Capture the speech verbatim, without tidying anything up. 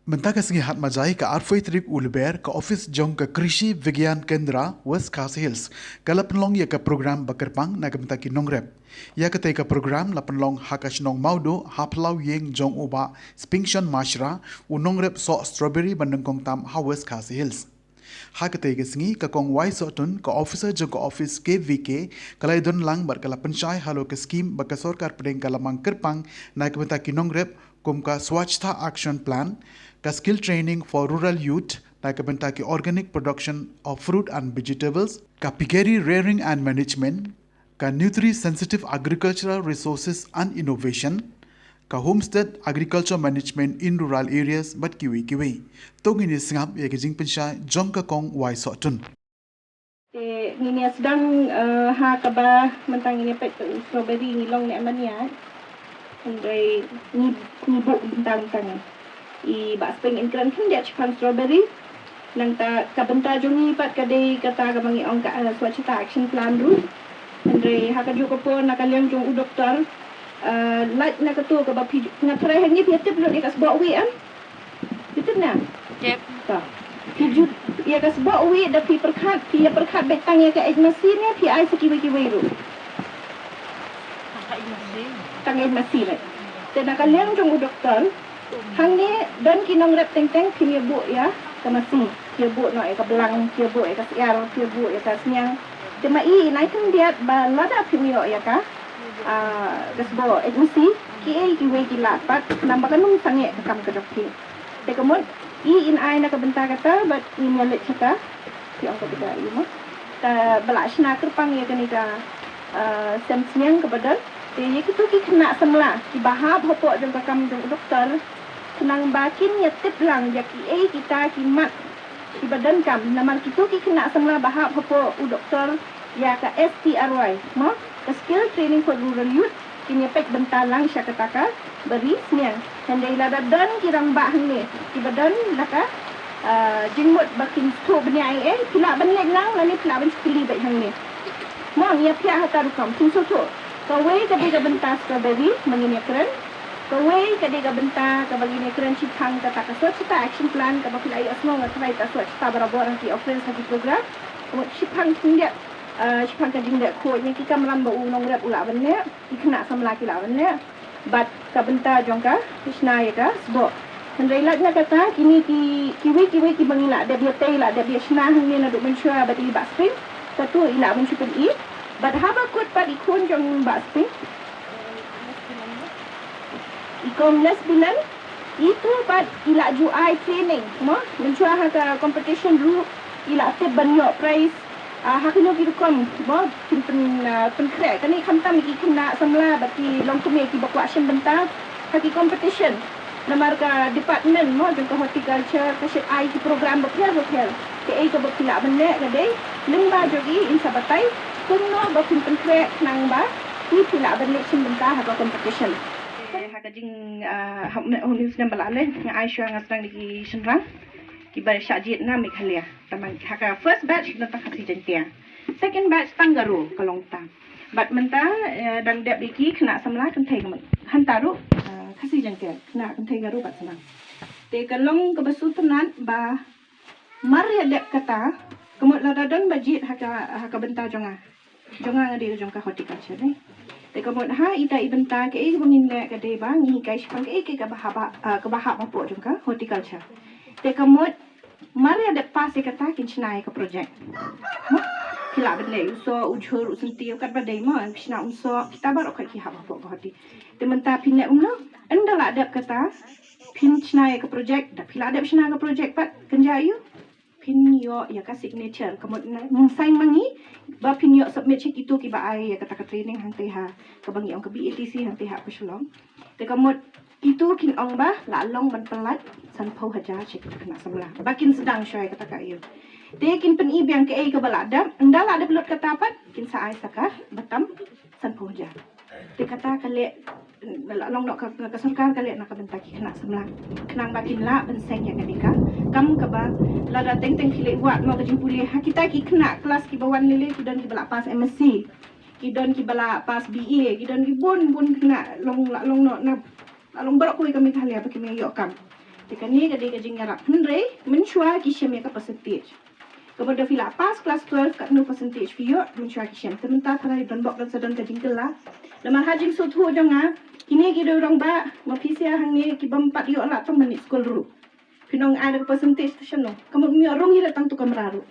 Mynta ka sngi Hatmajai ka arphew tarik u Lber ka office jong ka Krishi Vigyan Kendra West Khasi Hills ka la pynlong ïa ka program ba kyrpang na ka bynta ki nongrep. Ïa katei ka program la pynlong ha ka shnong Mawduh ha phyllaw ïing jong u Bah Spingshon Mashra, u nongrep soh strawberry ba nyngkong tam ha West Khasi Hills. Ha katei ka sngi ka Kong Wai Sohtun, ka officer jong ka office K V K, ka la ïadon lang bad ka la pynshai halor ka skim ba ka sorkar pdeng ka la mang kyrpang na ka bynta ki nongrep, kum ka Swachhata Action Plan, ka skill training for rural youth na ka bynta ki organic production of fruit and vegetables, ka piggery rearing and management, ka Nutri Sensitive Agricultural Resources and Innovation, ka Homestead Agriculture Management in Rural Areas bad kiwei kiwei. To ngin ïa sngap ïa ka jingpynshai jong ka Kong Wai Sohtun. Te ngin ïa sdang, eh, ha kaba mynta ngin ïa peit u strawberry ngi long ne em ban ïa. Hynrei ngi, ngi buh mynta mynta ngi. I Bah Spring in kren khyndiat shaphang strawberry. Nangta ka bynta jong ngi pat ka dei kata kaba ngi ong ka, eh, Swachhata Action Plan ruh. Hynrei ha kajuh ka por na ka liang jong u doktor, eh, lait na kato kaba phi, nga tharai hangne phi ïa tip lut ïa ka sboh wi em. Phi tip ne? Tip. Ta. Phi ju ïa ka sboh wi da phi pyrkhat, phi ïa pyrkhat beit tang ïa ka H M C ne phi ai sa kiwei kiwei ruh. Tang H M C. Tang H M C re. Te na ka liang jong u doktor, hangne don ki nongrep teng teng, phim ïa buh ïa ka masi, phim ïa buh noh ïa ka blang, phim ïa buh ïa ka syiar, phim ïa buh ïa ka sniang. Te ma i, i nai khyndiat ba lada phim ïoh ïa ka, ah, ka sboh H M C, kiei kiwei ki lah pat, namar ba kan ym sangeh ka kam ka jong phi. Te ka mut i, in ai na ka bynta kata bad in ïa leit shata. Phi ong ka bynta i mo. Ka ba la shna kyrpang ïa kane ka, ah, sem sniang kaba don. Te ïa kito ki khynnah samla kiba hap hapoh jong ka kam jong u doktor, khnang ba kin ïa tip lang ïa kiei kita ki mat kiba donkam, namar kito ki khynnah samla ba hap hapoh u doktor ïa ka S T R Y mo, ka Skill Training for Rural Youth, kin ïa peit bynta lang sha kata kaba ri sniang. Hynrei lada don ki rangbah hangne kiba don la ka, ah, jingmut ba kin sngewthuh bniah ei ei, phi lah ban leit lang lane phi lah ban shu kylli beit hangne. Mo, ngi ïa pdiang ha ka rukom, phin sngewthuh. Kawei ka dei ka bynta strawberry ba ngin ïa kren. Kawei ka dei ka bynta kaba ngin ïa kren shaphang kata ka Swachhata Action Plan kaba phi la ïohsngew, nga tharai ka Swachhata barabor ha ki offerings ha ki program. Ka mut shaphang khyndiat, ah, shaphang ka jingleh khuid, ïa ki kamram ba u nongrep u lah ban leh, ki khynnah samla ki lah ban leh. Bad ka bynta jong ka shna ïa ka sboh. Hynrei lait na kata, kine ki, kiwei kiwei kiba ngi lah dep ïa tei, lah dep ïa shna hangne naduh mynshuwa bad i Bah Spring, kato i lah ban shu pyni. Bad haba kut pat i khun jong Bah Spring, i Kong Lesbilen, itu pat i lah ju ai training mo, mynshuwa ha ka competition ruh i lah tip ban ïoh prize. Ah, ha kino ki rukom mo, phin pyn, ah, pynkhreh kane, khamtam ki khynnah samla bad ki longkmie kiba kwah shim bynta ha ki competition. Namar ka department mo jong ka horticulture ka shait ai ki program bapher bapher. Kaei kaba phi lah ban leh ka dei lyngba jong i in sa batai kumno ba phin pynkhreh khnang ba phi, phi lah ban leit shim bynta ha ka competition. Ha ka jing, ah, ha u snem ba la leit, nga ai shuwa nga sdang da ki shynrang kiba shah jied na Meghalaya. Tang ha ka first batch nangta Khasi Jaiñtia. Second batch tang Garo ka long tang. Bad mynta, eh, dang dep ïa ki khynnah samla kynthei ka mut. Hangta ruh, eh, Khasi Jaiñtia, khynnah kynthei Garo bad Shnang. Te ka long kaba sngewtynnat ba mar ïa dep kata, ka mut lada don ba jied ha ka, ha ka bynta jong nga. Jong nga nga dei jong ka horticulture ne. Te ka mut ha ita i bynta kaei kaba ngin leh ka dei ba ngin hikai shaphang kaei kaei kaba hap, ah, kaba hap hapoh jong ka horticulture. Te ka mut mar ïa dep pass ïa kata kin shna ïa ka project. Mo? Phi lah ban leh u soh, u jhur, u syntiew, katba dei mo, phi shna u soh, kita baroh ka ki hap hapoh ka horti. Te mynta phin leh kumno, ynda lah dep kata, phin shna ïa ka project, da phi lah dep shna ka project pat, kynja ïa u phin ïoh ïa ka signature, ka mut na, ngin sign ma ngi ba phin ïoh submit sha kito kiba ai ïa kata ka training hangtei ha, kaba ngi ong ka B A T C hangtei ha ka Shillong. Te ka mut kito kin ong ba la long ban pynlait sanphew hajar sha kita ki khynnah samla ba kin sdang shuwa ïa kata ka ïew. Te kin pyni biang kaei kaba la dep, ynda la dep lut kata pat kin sa ai sa kaba tam sanphew hajar. Te kata ka leh, la long noh ka, ka sorkar ka leh na ka bynta ki khynnah samla, khnang ba kin lah ban seng ïa kane ka kam kaba lada teng teng phi leit wad mo ka jingpule ha kita ki khynnah klas kiba wan lei lei, ki don kiba la pass M S C, ki don kiba la pass B A, ki don ki bun bun khynnah, long, la long noh na, la long baroh kawei ka Meghalaya ba kim ïoh kam. Te kane ka dei ka jingïarap. Hynrei mynshuwa ki shem ïa ka percentage. Ka mut da phi la pass class twelve, katno percentage phi ïoh, mynshuwa ki shem. Te mynta tharai don bok don sa don ka jingkylla. Namar ha jingsngewthuh jong nga, kine ki dei rangbah, ma phi sha hangne ki bym pat ïoh la tang ban leit skul ruh. Phin ong ai da ka percentage te shano. Ka mut ym ïoh rung hi da tang tu kamra ruh.